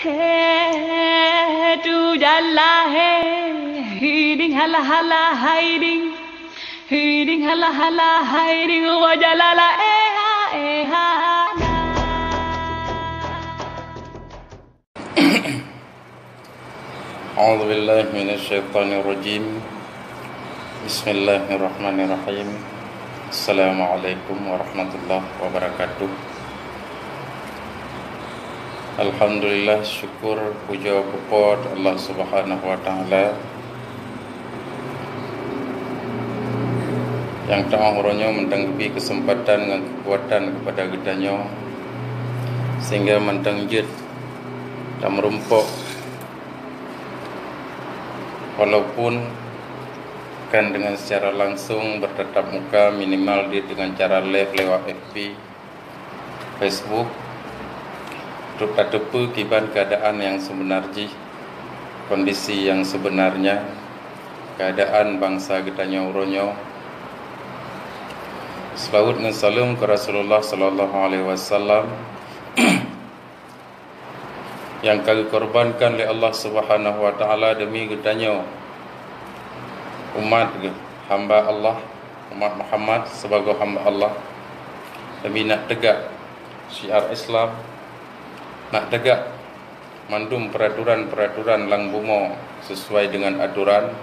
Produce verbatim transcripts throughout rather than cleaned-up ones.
He, tu jala he, hiding hala hala hiding, hiding hala hala hiding, wa jalala eha eha na. A'udzubillahi minasyaitonirrajim. Bismillahirrahmanirrahim. Assalamualaikum warahmatullahi wabarakatuh. Alhamdulillah, syukur puja peupo Allah Subhanahu wa Taala nyang ta uroe nyoe mantong geubri keuseumpatan ngon keukuatan keupada geutanyoe, sehingga mantong jeuet tameurumpok, walaupun kan dengan secara langsung bertatap muka, minimal di, dengan cara live lewat F B, Facebook, untuk tateupeue kiban keadaan yang sebenar jih, kondisi yang sebenarnya, keadaan bangsa geutanyoe uroe nyoe. Seulaweuet ngon saleuem keu Rasulullah sallallahu alaihi wasallam, nyang ka geukorbankan lé Allah Subhanahu wa Taala demi geutanyoe, umat geuh, hamba Allah, umat Muhammad sibagoe hamba Allah, demi nak tegak syiar Islam, nak tegak mandum peuraturan-peuraturan lam bumoe sesuai dengan aturan,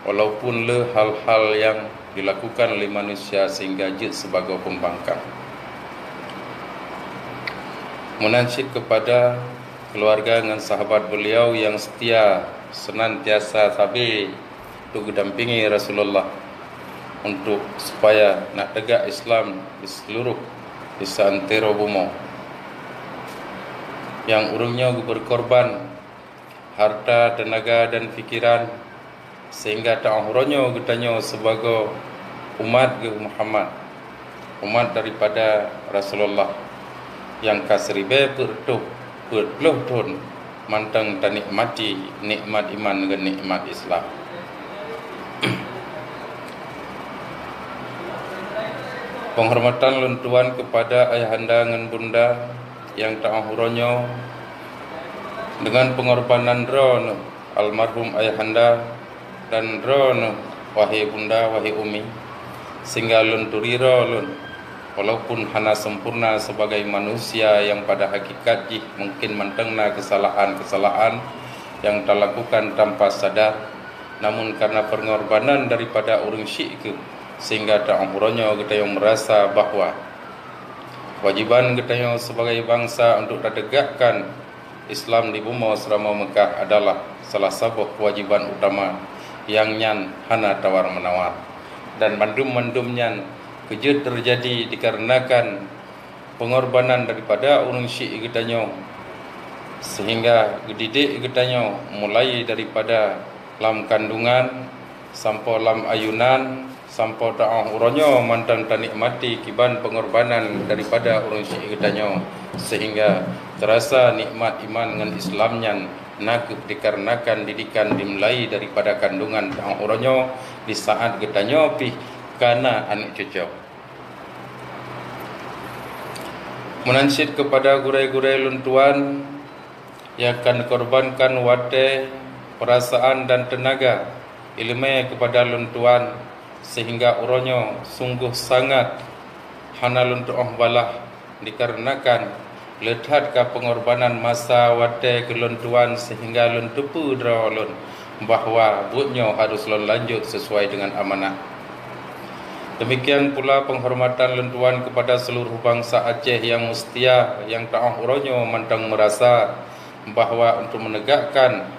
walaupun le hal-hal nyang dilakukan lé manusia sehingga jeuet sibagoe peumbangkang. Meunan cit keupada keuluwarga ngon sahabat beuliau nyang seutia senantiasa sabe untuk geudampingi Rasulullah untuk supaya nak tegak Islam di seluruh, di seantero bumoe. Nyang ureuëng nyoe geubeureukorban harta, teunaga dan pikiran, sehingga ta uroe nyoe geutanyoe sibagoe umat geuh Muhammad, umat daripada Rasulullah, nyang ka siribée peuet reutôh peuet ploh thon mantong tanikmati nikmat iman ngon nikmat Islam. Penghormatan lôn tuan keupada ayahanda ngon bunda nyang ta uroe nyoe deungon peungorbanan droeneuh almarhum ayahanda dan droeneuh, wahé bunda, wahé umi, sehingga lôn turi droe lôn, walaupun hana sempurna sebagai manusia nyang pada hakikat jih mungkin mantong na keusalahan-keusalahan nyang talakukan tanpa sadar, namun karena peungorbanan daripada ureuëng syik keuh, sehingga ta uroe nyoe geutanyoe meurasa bahwa kewajiban geutanyoe sebagai bansa untuk tategakkan Islam di bumoe Seuramoe Meukah adalah salah saboh kewajiban utama nyang nyan hana tawar-meunawar. Dan mandum-mandum nyan keujeuet teujadi dikarenakan peungorbanan daripada ureuëng syik geutanyoe, sehingga geudidik geutanyoe mulai daripada lam kandungan sampoe lam ayunan, sampoe ta uroe nyoe mantong tanikmati kiban peungorbanan daripada ureuëng syik geutanyoe, sehingga teurasa nikmat iman ngon Islam nyan na kheueh dikarenakan didikan dimulai daripada kandungan ta uroe nyoe di saát geutanyoe pih kana aneuëk cucoe. Meunan cit keupada gurée-gurée lôn tuan nyang ka neukorbankan watée, peurasaan dan teunaga, iéleumé keupada lôn tuan, sehingga uroe nyoe sunggoh sangat hana lôn tuoh balaih dikarenakan le that ka peungorbanan masa watée keu lôn tuan sehingga lôn teupeue droe lôn bahwa buet nyoe harôh lôn lanjut sesuai deungon amanah. Demikian pula peunghormatan lôn tuan keupada seuluruh bansa Aceh nyang meuseutia nyang ta uroe nyoe mantong meurasa bahwa untuk meunegakkan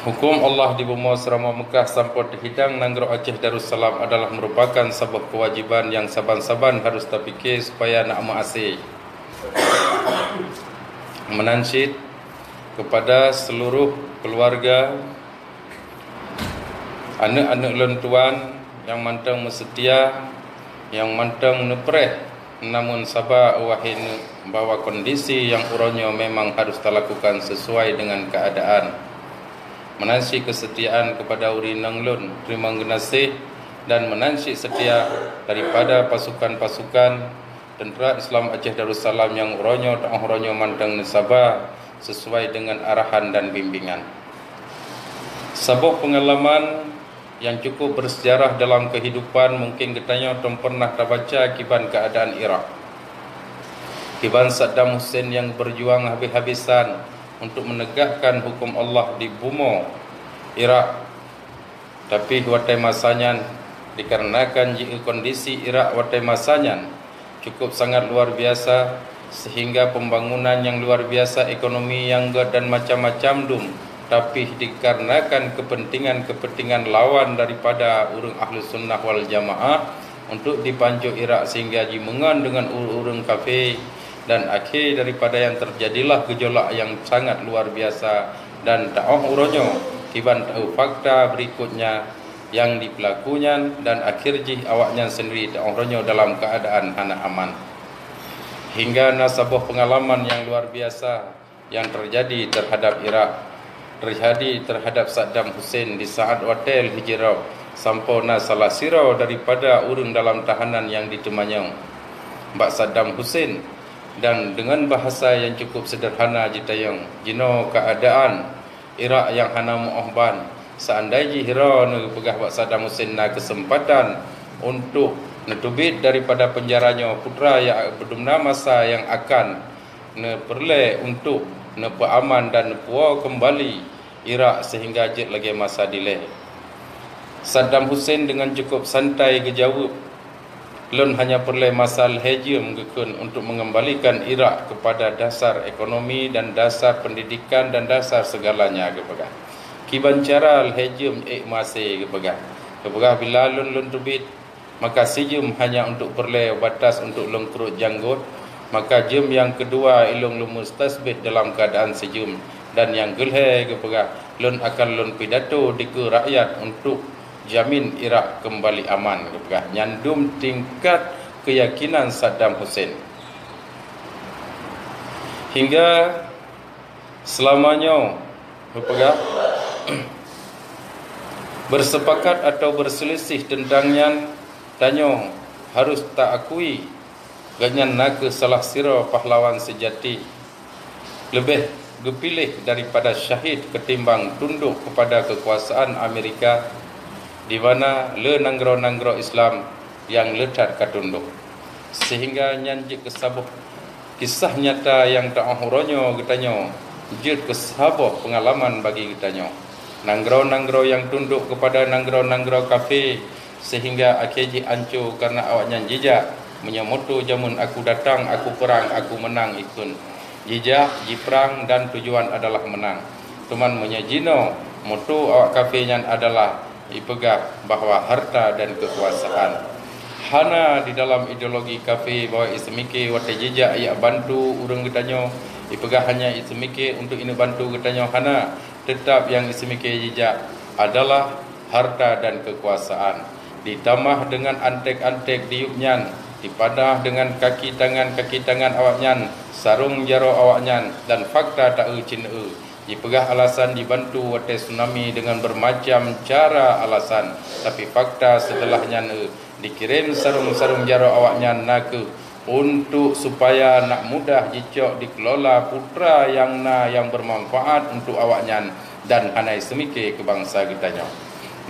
huköm Allah di bumoe Seuramoe Meukah sampoe teuhidang nanggroe Aceh Darussalam adalah meurupakan saboh keuwajiban nyang saban-saban harôh tapike supaya na meuaséh. Meunan cit keupada seuluruh keuluwarga, aneuëk-aneuëk lôn tuan nyang mantong meuseutia, nyang mantong neupreh, namun saba wahé neuëk bahwa kondisi nyang uroe nyoe memang harôh talakukan sesuai deungon keuadaan. Meunan cit keusetiaan keupada ureuëng inong lôn, teurimong geunaséh, dan meunan cit seutia daripada pasukan-pasukan Teuntera Islam Aceh Darussalam nyang uroe nyoe teu'oh uroe nyoe mantong neusaba sesuai deungon arahan dan bimbingan. Saboh peungalaman nyang cukup bersejarah dalam kehidupan, mungkin geutanyoe tom pernah tabaca kiban keuadaan Irak. Kiban Saddam Hussein nyang berjuang habis-habisan untuk menegakkan hukum Allah di bumoe Irak. Tapi watée masa nyan, dikarenakan jieu kondisi Irak watée masa nyan cukup sangat luar biasa, sehingga pembangunan nyang luar biasa, ekonomi nyang gét dan macam-macam dum, tapi dikarenakan kepentingan-kepentingan lawan daripada ureuëng Ahlus Sunnah wal Jamaah untuk dipancok Irak sehingga jimeungon deungon ureuëng-ureuëng kafé, dan akhé daripada nyan terjadilah gejolak nyang sangat luar biasa dan teu'oh uroe nyoe kiban taeu fakta berikutnya nyang dipeulaku nyan, dan akhé jih awaknyan sendiri teu'oh uroe nyoe dalam keuadaan hana aman. Hingga na saboh peungalaman nyang luar biasa nyang terjadi terhadap Irak, terjadi terhadap Saddam Hussein di saat watée lheueh jidrob, sampoe na salah sidroe daripada ureuëng dalam tahanan nyang diteumanyong bak Saddam Hussein, dan deungon bahasa nyang cukup sederhana jitanyong, "Jinoe keuadaan Irak nyang hana meu'oh ban, seandai jih droeneuh," geupeugah bak Saddam Hussein, "na keuseumpatan untuk neuteubiet daripada peunjara nyoe putra nyang beudumna masa nyang akan neupeureulée untuk neupeuaman dan neupeuwoe keumbali Irak sehingga jeuet lagée masa dilée." Saddam Hussein deungon cukup santai geujaweueb, "Lôn hanya peureulée masa lhée jeuem," geukheun, "untuk mengembalikan Irak kepada dasar ekonomi dan dasar pendidikan dan dasar segalanya," geupeugah. "Kiban cara lhée jeuem ék maséh," geupeugah. Geupeugah, "Bila lôn, lôn teubiet, maka sijeuem hanya untuk peureulée batas untuk lôn keurot janggot, maka jeuem nyang keudua ilôn lôn mustasbih dalam keuadaan sijeuem, dan nyang keulhée," geupeugah, "lôn akan lôn pidato dikeue rakyat untuk jamin Irak keumbali aman," geupeugah. Nyan dum tingkat keuyakinan Saddam Hussein. Hingga seulama nyoe, geupeugah, bersepakat atau berselisih tentang nyan, tanyoe harus taakui gobnyan na kheueh salah sidroe pahlawan seujati, leubeh geupiléh daripada syahid ketimbang tundok kepada kekuasaan Amerika, di mana le nanggroe-nanggroe Islam nyang le that ka tundok. Sehingga nyan jeuet keu saboh kisah nyata nyang teu'oh uroe nyoe geutanyoe jeuet keu saboh peungalaman bagi geutanyoe. Nanggroe-nanggroe nyang tundok kepada nanggroe-nanggroe kafé, sehingga akhé jih anco karena awaknyan jijak, "Meunyoe moto jameun aku datang, aku peurang, aku meunang," ikheun. Jijak, jiprang dan tujuan adalah meunang. Teuma meunyoe jinoe moto awak kafé nyan adalah ipeugah bahwa harta dan kekuasaan. Hana di dalam ideologi kafé bahwa iseumiké watée jijak jak bantu ureuëng geutanyoe, ipeugah hanya iseumiké untuk ineubantu geutanyoe, hana. Teutap nyang iseumiké jijak adalah harta dan kekuasaan, ditamah deungon anték-anték diyueb nyan, dipadah deungon kaki tangan-kaki tangan awaknyan, sarong jaroe awaknyan, dan fakta taeu cin eu. Jipeugah alasan jibantu watée tsunami deungon bermacam cara alasan, tapi fakta seuteulah nyan eu dikirém sarong-sarong jaroe awaknyan na kheueh untuk supaya nak mudah jicok dikelola putra nyang na nyang bermanfaat untuk awaknyan dan hana iseumiké keu bansa geutanyoe.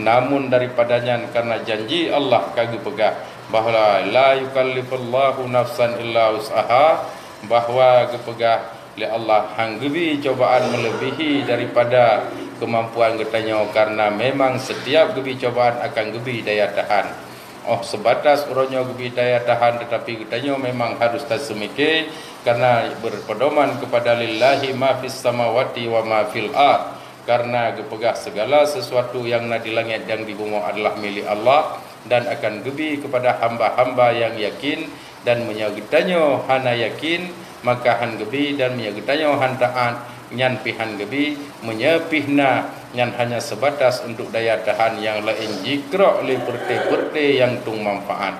Namun daripada nyan, karena janji Allah ka geupeugah bahwa la yukallifullahu nafsan illa wus'aha, bahwa geupeugah lé Allah han geubi cobaan meuleubèhi daripada keumampuan geutanyoe, karena memang setiap geubi cobaan akan geubi daya tahan. Oh sebatas uroe nyoe geubi daya tahan, tetapi geutanyoe memang harus taseumiké, karena berpedoman kepada lillahi ma fis samawati wa ma fil ard, karena geupeugah segala sesuatu nyang na di langét dan di bumoe adalah milék Allah dan akan geubi kepada hamba-hamba nyang yakin. Dan meunyoe geutanyoe hana yakin, maka han geubi, dan meunyoe geutanyoe han taát, nyan pih han geubi. Meunyoe pih na, nyan hanya sebatas untuk daya tahan, nyang laén jikrok lé peureuté-peureuté nyang tueng manfaat.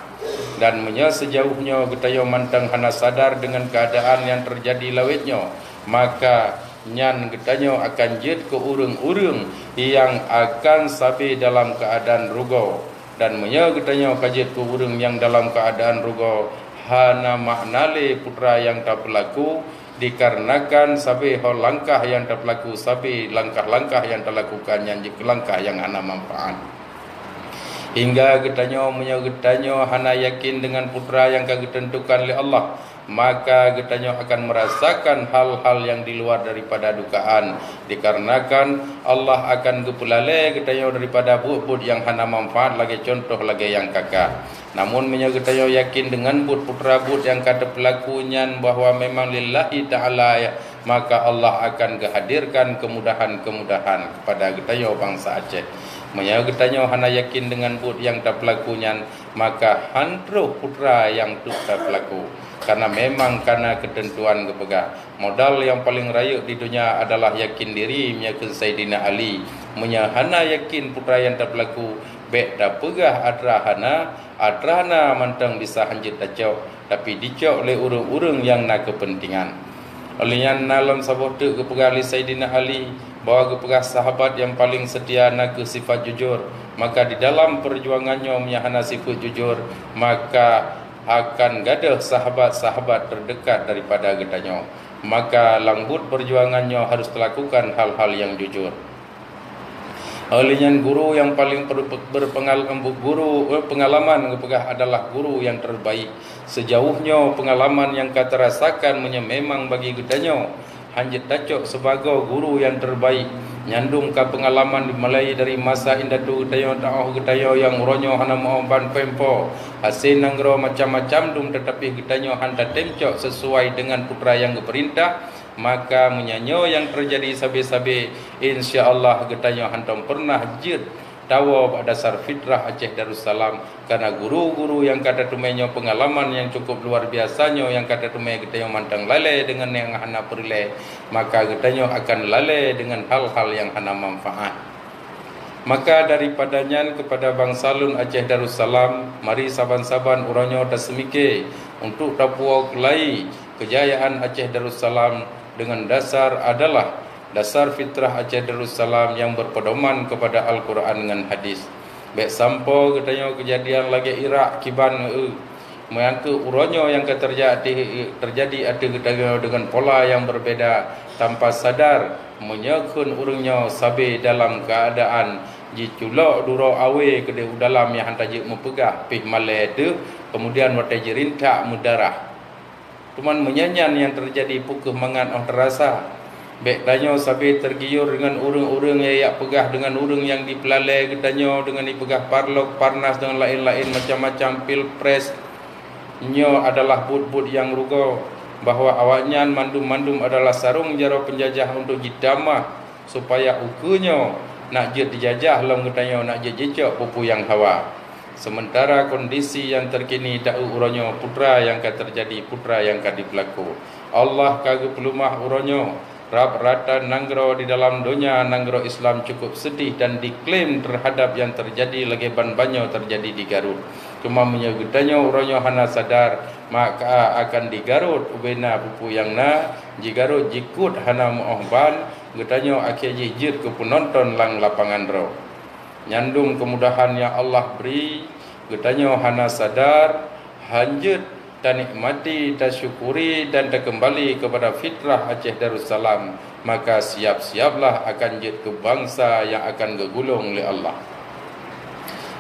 Dan meunyoe sijauh nyoe geutanyoe mantong hana sadar deungon keuadaan nyang teujadi lawét nyoe, maka nyan geutanyoe akan jeuet keu ureuëng-ureuëng nyang akan sabe dalam keuadaan rugoe. Dan meunyoe geutanyoe ka jeuet keu ureuëng nyang dalam keuadaan rugoe, hana makna lé putra nyang tapeulaku, dikarenakan sabe ho langkah nyang tapeulaku, sabe langkah-langkah nyang talakukan nyan jeuet keu langkah nyang hana manfaat. Hingga geutanyoe, meunyoe geutanyoe hana yakin deungon putra nyang ka geuteuntukan lé Allah, maka geutanyoe akan meurasakan hal-hal nyang di luar daripada dugaan, dikarenakan Allah akan geupeulalée geutanyoe daripada buet-buet nyang hana manfaat lagée cuntoh lagée nyang ka-ka. Namun meunyoe geutanyoe yakin deungon buet putra buet nyang ka teupeulaku nyan bahwa memang lillahi ta'ala, maka Allah akan geuhadirkan kemudahan-kemudahan kepada geutanyoe bansa Aceh. Meunyoe geutanyoe hana yakin deungon buet nyang tapeulaku nyan, maka han troh putra nyang teuk tapeulaku. Karena memang kana keuteuntuan geupeugah, modal nyang paleng rayeuk di donya adalah yakin diri, meunyoe kheun Saidina Ali. Meunyoe hana yakin putra nyang tapeulaku, bék tapeugah atra hana, atra na mantong bisa hanjeuet tacok, tapi dicok lé ureuëng-ureuëng nyang na keupeuntengan. Óh lheueh nyan na lom saboh teuk geupeugah lé Saidina Ali bahwa geupeugah sahabat nyang paleng seutia na kheueh sifat jujur. Maka di dalam peujuangan nyoe meunyoe hana sifeuet jujur, maka akan gadôh sahabat-sahabat teudekat daripada geutanyoe. Maka lam buet peujuangan nyoe harus teulakukan hal-hal nyang jujur. Óh lheueh nyan guru nyang paleng per-, berpengal-, guru, eh, pengalaman geupeugah adalah guru nyang terbaik. Sejauh nyoe pengalaman nyang ka tarasakan meunyoe memang bagi geutanyoe hanjeuet tacok sibagoe guru nyang terbaik. Nyan dum ka pengalaman dimulai dari masa indatu geutanyoe, taoh geutanyoe nyang uroe nyoe hana meuoh ban pempo. Hase nanggroe macam-macam dum, teutapi geutanyoe han tatem cok sesuai deungon putra nyang geupeurintah. Maka meunyoe nyoe nyang teujadi sabe-sabe, insya Allah geutanyoe hántom peureunah jeuet tawoe bak dasar fitrah Aceh Darussalam. Karena guru-guru nyang ka tateumé nyoe peungalaman nyang cukup luar biasa nyoe nyang ka tateumé geutanyoe mantong lalée deungon nyang hana peureulée, maka geutanyoe akan lalée deungon hal-hal nyang hana manfaat. Maka daripada nyan keupada bansa lôn Aceh Darussalam, mari saban-saban uroe nyoe taseumike untuk tapuwoe keulai keujayaan Aceh Darussalam deungon dasar adalah dasar fitrah Aceh Darussalam nyang berpedoman keupada Al-Quran ngon hadis. Bék sampoe geutanyoe keujadian lagée Irak kiban, eu, meunyoe uroe nyoe nyang ka teujadi, teujadi ateueh geutanyoe deungon pola nyang berbeda tanpa sadar, meunyoe kheun ureuëng nyoe sabe dalam keuadaan jiculok duroe awé keudeh u dalam nyang hana jeuet meupeugah, pih malée deuh, kemudian watée jirintak meudarah. Teuma meunyoe nyan nyang teujadi, peu kheueh mangat óh teurasa? Bék tanyoe sabe teugiur deungon ureuëng-ureuëng nyang jak peugah deungon ureuëng nyang jipeulalée geutanyoe deungon jipeugah parlok, parnas deungon laén-laén macam-macam pilpres. Nyoe adalah buet-buet nyang rugoe, bahwa awaknyan mandum-mandum adalah sarong jaroe peunjajah untuk jitamah supaya ukeue nyoe nak jeuet jijajah lom geutanyoe, nak jeuet jicok peue-peue nyang hawa. Sementara kondisi nyang terkini taeu uroe nyoe putra nyang ka teujadi, putra nyang ka jipeulaku. Allah ka geupeuleumah uroe nyoe rab rata nanggroe di dalam donya, nanggroe Islam cukup seudeh dan diklaim terhadap nyang teujadi lagée ban banyoe teujadi di Garut. Teuma meunyoe geutanyoe uroe nyoe hana sadar, maka akan di Garut ubena peue-peue nyang na, di Garut jikot hana meuoh ban, geutanyoe akhé jih jeuet keu peunonton lam lapangan droe. Nyan dum keumudahan nyang Allah bri, geutanyoe hana sadar, hanjeuet tanikmati, tasyukuri dan takeumbali keupada fitrah Aceh Darussalam, maka siab-siablah akan jeuet keu bansa nyang akan geugulong lé Allah.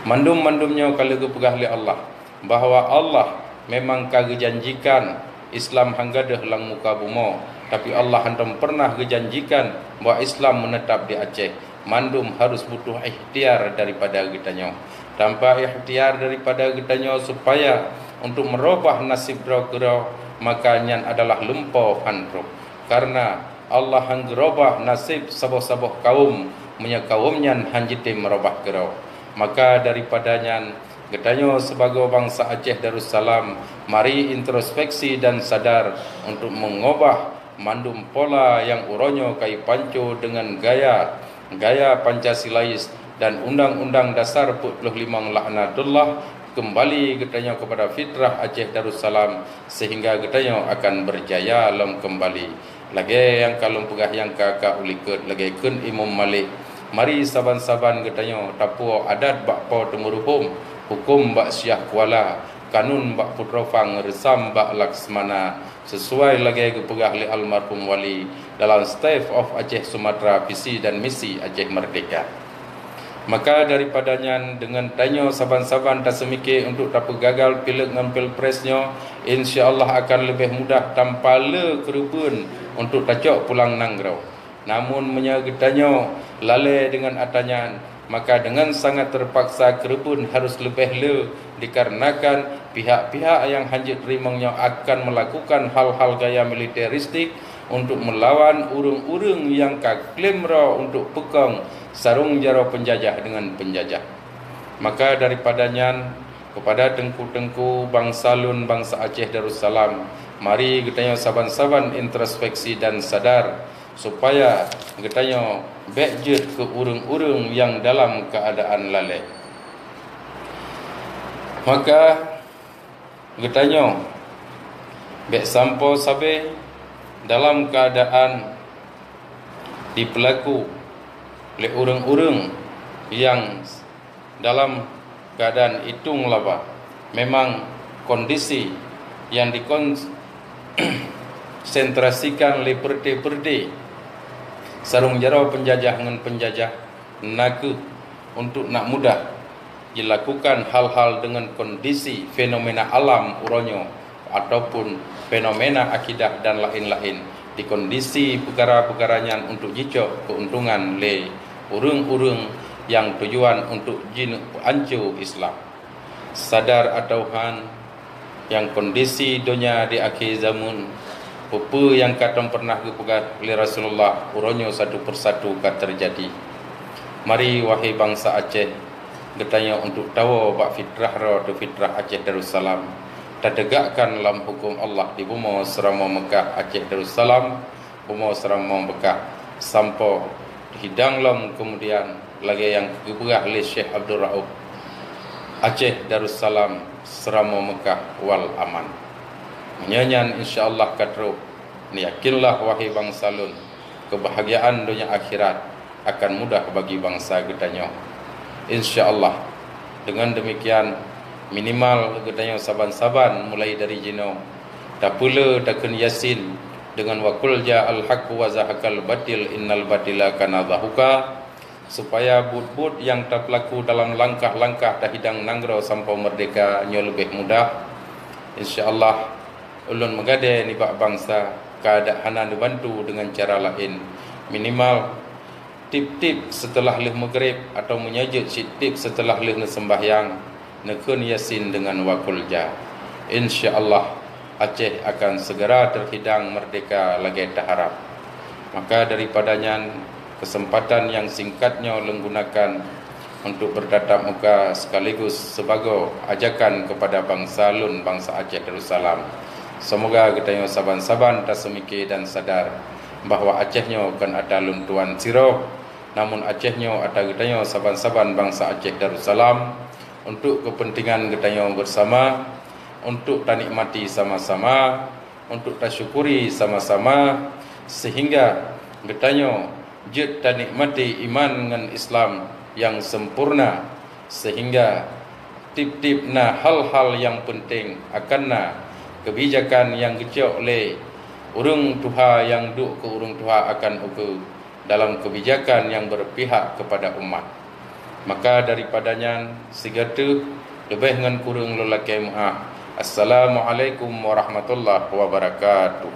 Mandum-mandum nyoe ka lheueh geupeugah lé Allah, bahwa Allah memang ka geujanjikan Islam hán gadôh lam muka bumoe, tapi Allah hántom peureunah geujanjikan bahwa Islam meuneutab di Aceh. Mandum harus butuh ikhtiar daripada geutanyoe. Tanpa ikhtiar daripada geutanyoe supaya untuk meurubah naseb droe keudroe, maka nyan adalah lumpoe phan troh. Karena Allah hán geurubah naseb saboh-saboh kawöm, meunyoe kawöm nyan hán jitem meurubah keudroe. Maka daripada nyan, geutanyoe sibagoe bansa Aceh Darussalam, mari introspeksi dan sadar untuk meungubah mandum pola nyang uroe nyoe ka jipanco deungon gaya, gaya Pancasilais dan Undang-undang Dasar peuet ploh limong laknatullah, keumbali geutanyoe keupada fitrah Aceh Darussalam, seuhingga geutanyoe akan beurjaya lom keumbali. Lagée nyang ka lôn peugah nyang ka-ka u likot, lagée kheun Imum Malik, mari saban-saban geutanyoe tapuwoe adat bak Po Teumeuruhom, huköm bak Syiah Kuala, kanun bak Putroe Phang, reusam bak Laksmana, sesuai lagée geupeugah lé almarhum Wali dalam State of Aceh Sumatra, Visi dan Misi Aceh Merdeka. Maka daripada nyan, deungon tanyoe saban-saban taseumike untuk tapeugagal Pileg ngon Pilpres nyoe, insya Allah akan leubeh mudah tanpa le keureubeuen untuk tacok pulang nanggroe. Namun meunyoe geutanyoe lalée deungon atra nyan, maka deungon sangat teurpaksa keureubeuen harôh leubeh le, dikarenakan pihak-pihak nyang hanjeuet teurimong nyoe akan meulakukan hal-hal gaya militeristik untuk meulawan ureuëng-ureuëng nyang ka klaim droe untuk peukong sarong jaroe peunjajah deungon peunjajah. Maka daripada nyan, keupada teungku-teungku bansa lôn, bansa Aceh Darussalam, mari geutanyoe saban-saban introspeksi dan sadar, supaya geutanyoe bék jeuet keu ureuëng-ureuëng nyang dalam keuadaan lalée. Maka geutanyoe bék sampoe sabe dalam keuadaan dipeulaku lé ureuëng-ureuëng nyang dalam keuadaan itong laba. Memang kondisi nyang dikonsentrasikan lé peureuté-peureuté sarong jaroe peunjajah ngon peunjajah nakeuh untuk nak mudah jilakukan hal-hal deungon kondisi fenomena alam uroe nyoe ataupun fenomena akidah dan laén-laén, di kondisi peukara-peukara nyan untuk jicok keuntungan lé ureuëng-ureuëng nyang tujuan untuk jineuk peuanco Islam. Sadar atawa han, nyang kondisi donya di akhé zameun, peue-peue nyang ka tom peureunah geupeugah lé Rasulullah, uroe nyoe satu persatu ka teujadi. Mari, wahé bansa Aceh, geutanyoe untuk tawoe bak fitrah droe teuh, fitrah Aceh Darussalam, tateugakkan lam huköm Allah di bumoe Seuramoe Meukah, Aceh Darussalam, bumoe Seuramoe Meukah, sampoe hidang lom keumudian, lagée nyang geupeugah lé Syekh Abdul Rauf, Aceh Darussalam, Seuramoe Meukah wal aman. Meunyoe nyan, insya Allah ka trok, neuyakinlah, wahé bansa lôn, keubahgiaan donya akhirat akan mudah bagi bansa geutanyoe. Insya Allah, deungon deumikian, minimal geutanyoe saban-saban mulai dari jinoe tapeule takheun Yasin deungon wa qul ja'al haqqu wa zahaqal batil innal batila kana zahuqa, supaya buet-buet nyang tapeulaku dalam langkah-langkah tahidang nanggroe sampoe meurdehka nyoe leubeh mudah. Insya Allah, ulôn meugadée nibak bansa ka dak hana neubantu deungon cara laén. Minimal, tieb-tieb seuteulah lheueh meugreb atawa meunyoe jeuet cit tieb seuteulah lheueh neuseumbahyang, neukheun Yasin deungon wa qul ja. Insya Allah, Aceh akan segera teuhidang meurdehka lagée taharab. Maka daripada nyan, keuseumpatan nyang singkat nyoe lôn gunakan untuk beutatap muka sekaligus sibagoe ajakan keupada bansa lôn, bansa Aceh Darussalam. Seumoga geutanyoe saban-saban taseumike dan sadar bahwa Aceh nyoe kon atra lôn tuan sidroe, namun Aceh nyoe atra geutanyoe saban-saban bansa Aceh Darussalam, untuk keupeuntengan geutanyoe beusama, untuk tanikmati sama-sama, untuk tasyukuri sama-sama, seuhingga geutanyoe jeuet tanikmati iman ngon Islam nyang sempurna, seuhingga tieb-tieb na hal-hal nyang peunteng akan na keubijakan nyang geucok lé ureuëng tuha nyang duek keu ureuëng tuha akan ukeue dalam keubijakan nyang beurpihak keupada umat. Maka daripada nyan, sigoe teuh, leubeh ngon kureueng lôn lakée meuáh. Assalamualaikum warahmatullahi wabarakatuh.